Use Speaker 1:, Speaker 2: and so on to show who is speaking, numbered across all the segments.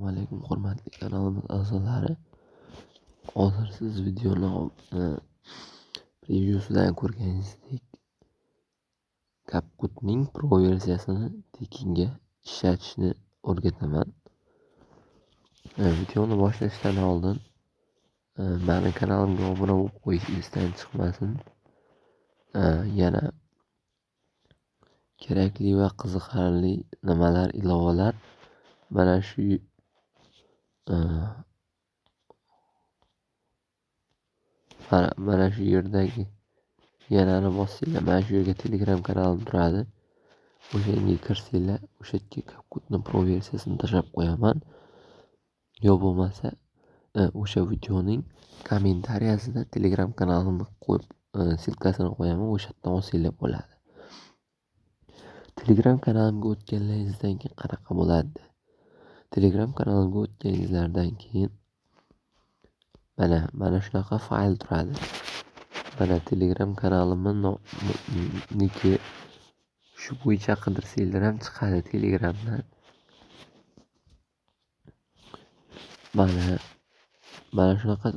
Speaker 1: Alaykum hurmatli kanalimiz a'zolari. Hozir siz videoni previewsidan ko'rganingizdek CapCut'ning Pro versiyasini tekinga ishlatishni o'rgataman. Videoni boshlashdan oldin meni kanalimga obuna bo'lib qo'yish esdan chiqmasin. Yana kerakli va qiziqarli nimalar, ilovalar mana shu mana shu yerdagi yanani bossanglar, mana shu yerga Telegram kanalim turadi. O'shanga kirsanglar, o'sha yerga CapCut'ni Pro versiyasini tashlab qo'yaman. Yo bo'lmasa o'sha videoning kommentariyasida Telegram kanalimni qo'yib, silkasini qo'yaman, o'sha yerdan olsanglar bo'ladi. Telegram kanalimga o'tganlaringizdan keyin qanaqa bo'ladi? Telegram kanalimga o'tganingizdan keyin mana shunaqa fayl turadi. Mana Telegram kanalimni niki shu bo'yicha qidirsanglar ham chiqadi Telegramdan. Mana shunaqa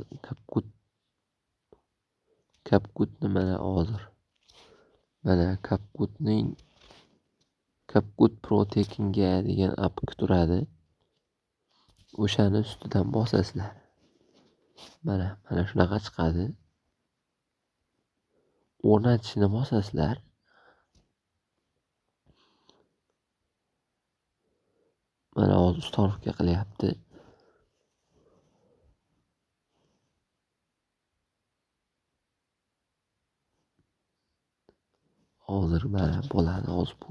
Speaker 1: CapCut'ni mana hozir. Mana CapCut'ning CapCut Pro tekinga degan apk turadi. O'shani ustidan bosasizlar. Mana shunaqa chiqadi. O'rnatishni bosasizlar. Mana hozir ustorovka qilyapti. Hozir mana bo'ladi. Hozir bu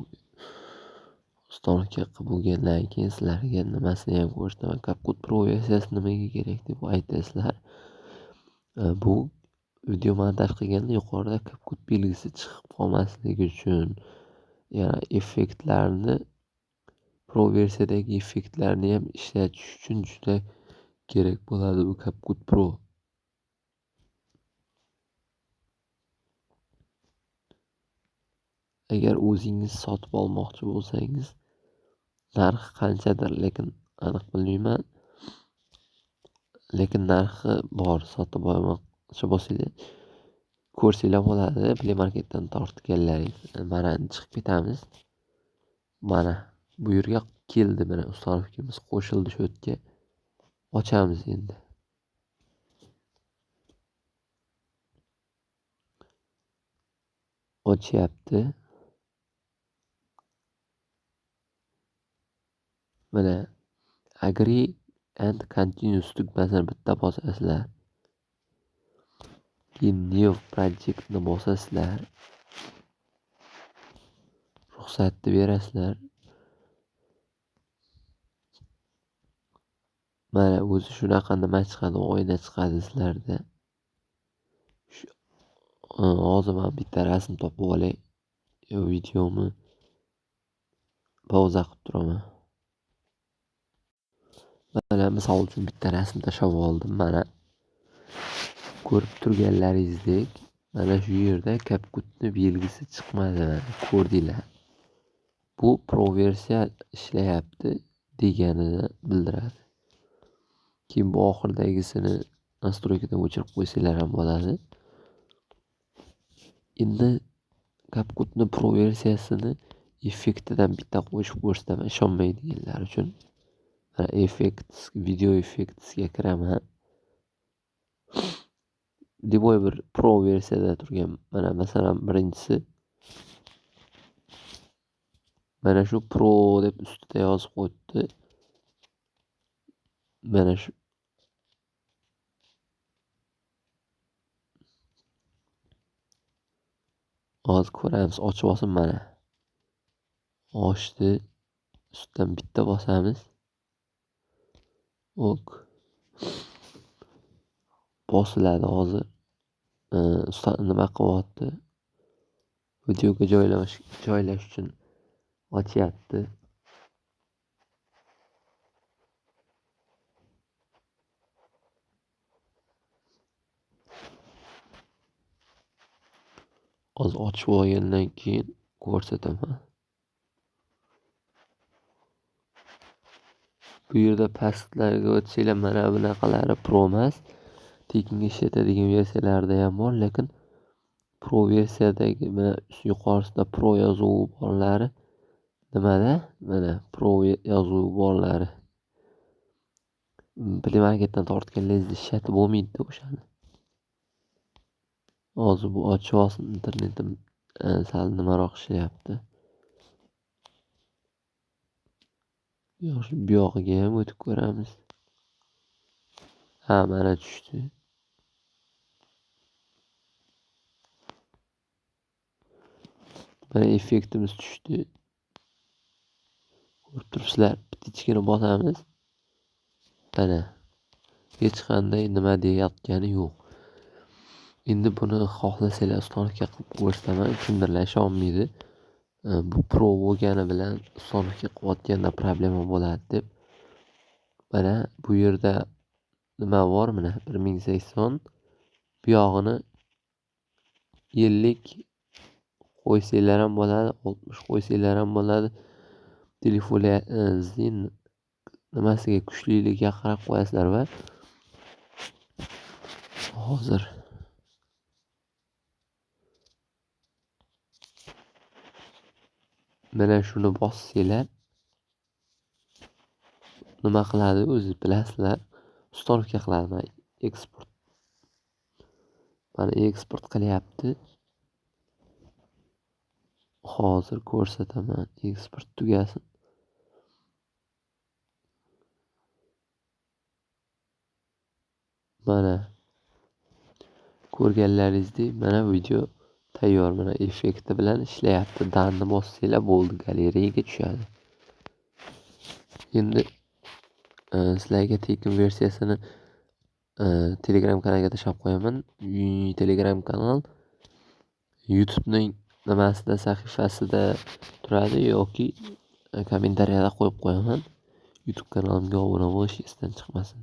Speaker 1: ustorovka qilib bo'lgandan keyin sizlarga nimasini ham ko'rsataman. CapCut Pro versiyasi nimaga kerak deb aytasizlar. Bu video montaj qilganda yuqorida CapCut belgisi chiqib qolmasligi uchun, yana effektlarni Pro versiyadagi effektlarni ham ishlatish uchun juda kerak bo'ladi bu CapCut Pro. Agar o'zingiz sotib olmoqchi bo'lsangiz, narxi qanchadir, lekin aniq bilmayman. Lekin narxi bor, sotib olmoqchi bo'lsangiz ko'rsanglar bo'ladi. Play Marketdan tortganlaringiz. Mana chiqib ketamiz. Mana bu yerga keldi, mana ustorovkamiz qo'shildi shu yerga. Ochamiz endi. Ochyapti. Mana agree and continue tugmasini bitta bosasizlar. Keyin new projectni bosasizlar. Ruxsatni berasizlar. Mana o'zi shunaqa nima chiqadi, oyna chiqadi sizlarda. Hozir men bitta rasm topib olay. Videomni pauza qilib turaman. Mana misol uchun bitta rasm tashlab oldim. Mana ko'rib turganlaringizdek, mana shu yerda CapCut'ni belgisi chiqmadi, mana ko'rdinglar. Bu Pro versiya ishlayapti deganini bildiradi. Keyin bu oxiridagisini nastroykadan o'chirib qo'ysanglar ham bo'ladi. Endi CapCut'ni Pro versiyasini effektidan bitta qo'shib ko'rsataman ishonmaydiganlar uchun. Mana effects, video effectsga kiraman. Любой bir Pro versiyada turgan, mana masalan birinchisi mana shu Pro deb ustida yozib qo'yibdi. Mana shu hozir ko'ramiz, ochib olsin mana. Ochdi. Ustidan bitta bosamiz. Ok. Bosiladi hozir. Nima qilyapti? Videoga joylash uchun ochyapti. Hozir ochib olgandan keyin ko'rsataman. Bu yerda pastlarga o'tsanglar mana bunaqalari Pro emas. Tekinga ishlatadigan versiyalarda ham bor, lekin Pro versiyadagi mana yuqorisida Pro yozuvi borlari nimada? Mana Pro yozuvi borlari. Play Marketdan tortganlaringizda ishlatib bo'lmaydi o'shani. Hozir bu ochib olsin, internetim sal nimaroq ishlayapti. Yaxshi, bu yog'iga ham o'tib ko'ramiz. Ha, mana tushdi. Mana effektimiz tushdi. Ko'rib turibsizlar, птичкani bosamiz. Mana hech qanday nima deyotgani yo'q. Endi buni xohlasanglar ustonovka qilib ko'rsataman, kimdirlar ishonmaydi. Bu Pro bo'lgani bilan ustonovka qilayotganda problema bo'ladi deb. Mana bu yerda nima bor? Mana 1080 bu yog'ini 50 qo'ysanglar ham bo'ladi, 60 qo'ysanglar ham bo'ladi. Telefoningizning nimasiga kuchliligiga qarab qo'yasizlar va hozir mana shuni bossanglar nima qiladi o'zi bilasizlar, ustonovka qiladi. Mana eksport, mana eksport qilyapti. Hozir ko'rsataman, eksport tugasin. Mana ko'rganlaringizdek mana video tayyor, mana effekti bilan ishlayapti. Danni bossanglar bo'ldi, galereyaga tushadi. Endi sizlarga tekin versiyasini Telegram kanaliga tashlab qo'yaman. Telegram kanal YouTube'ning nimasida, sahifasida turadi yoki kommentariyada qo'yib qo'yaman. YouTube kanalimga obuna bo'lish esdan chiqmasin.